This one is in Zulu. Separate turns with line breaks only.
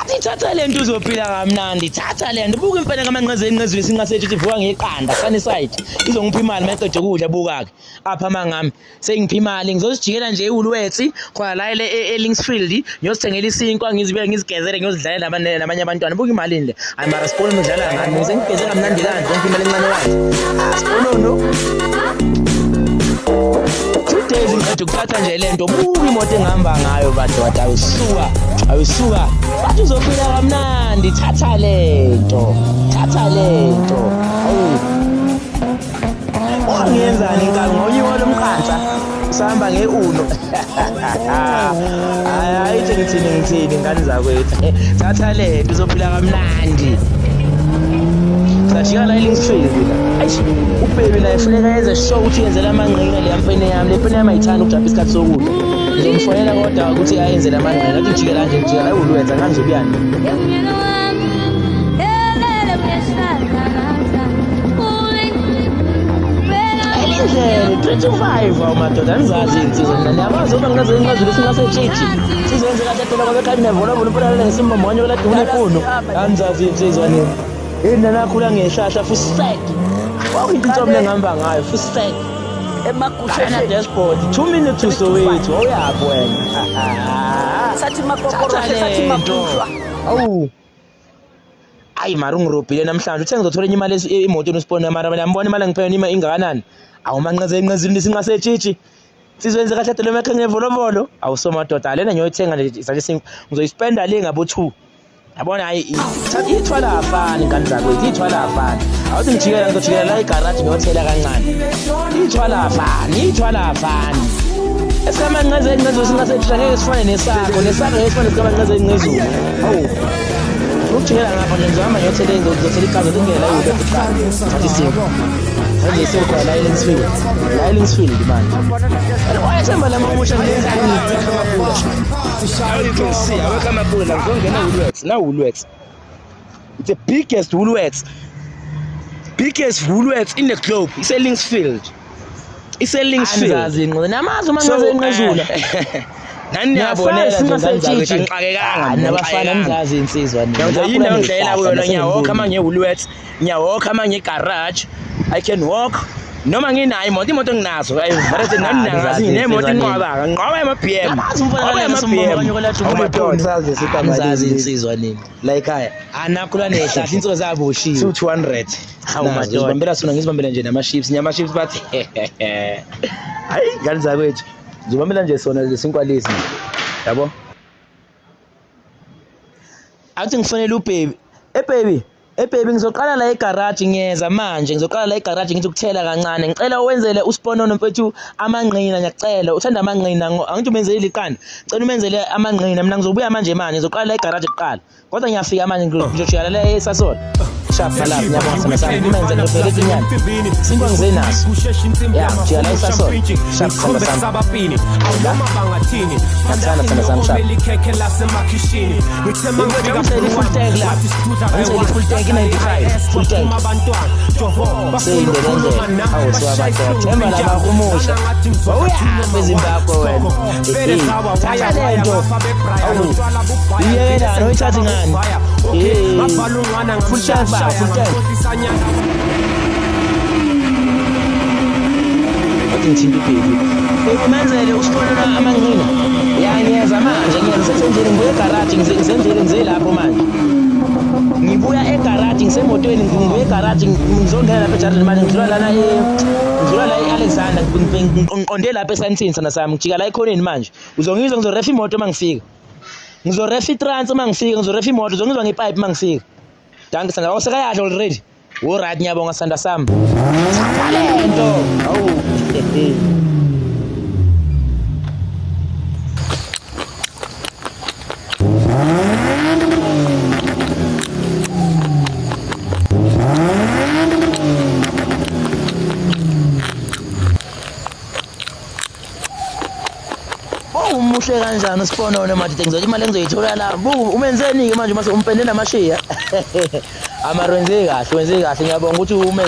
Bathi thatha le nto uzophila kamnandi, thatha le nto. Buka imfene kamanqeze enqezweni singasethu ukuthi ivuka ngeqanda, Sunnyside. Izongipha imali mayiqeda ukudla buka-ke. Apha mangami sengipha imali ngizozijikela nje eWoolworths khona la eLinksfield ngiyozithengela isinkwa ngizibeke ngizigezele ngiyozidlalela nabanye abantwana. Buka imali le. Hayi mara Sponono udlala ngami, ngizengigeze kamnandi kanje ngipha imali encane kanje. Sponono. 2 days ngiqeda ukuthatha nje lento, buka imoto engihamba ngayo madoda, awusuka awusuka. Bathi uzophila kamnandi, thatha lento, thatha lento. Awu wangiyenzani inkabi ngonyuka lomqansa sihamba nge-Uno. Hayi hayi ngithini ngithini ngane zakwethu, thatha lento uzophila kamnandi. Sajika la eLinksfield la. Eish, uBaby naye funeka yenze sure ukuthi yenzela amangqina le mfene yami. Le mfene yami ayithandi ukujabha isikhathi sokudla. Ngizomfonela kodwa ukuthi ayenzele amangqina. Athi ngijike kanje ngijike la eWoolworths angizobuyani. Elindlele 3 to 5 awu madoda anizazi insizwa mina niyabazi uma nginazo inqazulu singasetshitshi sizenze kahle phela kwabe khani nevolovolo impela ngesimbomonyo laduna ifuno anizazi insizwa nina. Yini nakhula ngehlahla fusek. Kwakuyinto intombi engihamba ngayo fusek.
Emagushesheni
dashboard 2 minutes to Soweto awuyaphi wena.
Sathi makokoroshe sathi magushwa.
Awu. Ayi mara ungirobhile namhlanje uthe ngizothola enye imali emotweni usibona mara mina ngibona imali engiphe yona ingakanani. Awu manqeze enqezini singasetshitshi. Sizwenze kahle dolo mekhe ngevolovolo. Awu somadoda lena ngiyoyithenga nje sathi ngizoyispenda le ngabo 2. Yabona hayi ithwala afani ngane zakwethu, ithwala afani. Awuthi ngijikela ngizojikela la igaraji ngiyothela kancane. Ithwala afani, ithwala afani. Esikamanqeze enqezulu singasetshitshi ngeke sifane nesakho, nesakho ngeke sifane esikamanqeze enqezulu. Awu. Ukujikela ngapha nje ngizohamba ngiyothela ngizothela igazi lingene la iwulethe kuqala. Thatha isinto. Manje sekhona la eLinksfield. La eLinksfield manje. Wayethemba la mamusha ngenzani? You can see awekho amapula la ngizongena Woolworths. Now Woolworths. It's the biggest Woolworths. Biggest Woolworths in the globe. It's a Linksfield. It's a Linksfield. Anzazi inqondo. Namazi uma nqondo enqezula.
Nani niyabonela nje ngane zakwethu angixakekanga
nabafana nizazi insizwa nina.
Yini ngidlela kuyona ngiyawalk ama nge-Woolworths, ngiyawalk ama nge-garage. I can walk. Noma nginayo imoto, imoto nginazo. Ayi varete nani nangazi nginemoto inqwaba, nginqwaba ama BM.
Namazi umfana
Awumadoda.
Angizazi insizwa nini.
La ekhaya.
Anakhula nehlahla insizwa zaboshiwe.
200.
Hawu madoda.
Ngizibambela sona ngizibambela nje nama chips, nyama chips bathi. Hayi ngane zakwethu. Ngizibambela nje sona lesinkwa lesi. Yabo?
Athi ngifonele uBaby. Eh baby, eh baby ngizoqala la egarage ngiyeza manje, ngizoqala la egarage ngithi ukuthela kancane. Ngicela uwenzele uSponono mfethu amangqina ngiyacela. Uthanda amangqina angithi umenzele iqanda. Ngicela umenzele amangqina mina ngizobuya manje manje ngizoqala la egarage kuqala. Kodwa ngiyafika manje ngizojikela la eSasol. Sharp malapha ngiyabonga sana sami. Umenzele ngivele inyana. Sinkwa ngize naso. Ya, jika la eSasol. Sharp sana sami. Ngathana sana sami sharp. Ngicela full tank la. Ngicela full tank 95 full tank. Seyindele ndlela. Awu siwabadoda. Themba la bahumusha. Wawuyaphi eZimbabwe wena? Thatha lento. Awu. Iyela noyithatha ngani? Full tank ba, full tank. Athi ngithinta uBaby. Umenzele usibonela amangqina. Ya ngiyeza manje ngiyeza sesendleleni ngibuya egaraji ngisendleleni ngize lapho manje. Ngibuya egaraji ngisemotweni ngibuya egaraji ngizongena lapha ejaridini manje ngidlula lana ngidlula la e-Alexander ngiqonde lapha eSandton sana sami ngijika la ekhoneni manje. Uzongizwa ngizorefa imoto uma ngifika. Ngizorefa itrans uma ngifika, ngizorefa imoto, uzongizwa ngepipe uma ngifika. Dankie sanda. Awusekayadla already. Alright ngiyabonga sanda sami. Thatha lento. Awu. Umuhle kanjani uSponono manje ngizothi imali engizoyithola la. Umenzeni ke manje mase umpende namashiya. Amara wenze kahle, wenze kahle ngiyabonga ukuthi ume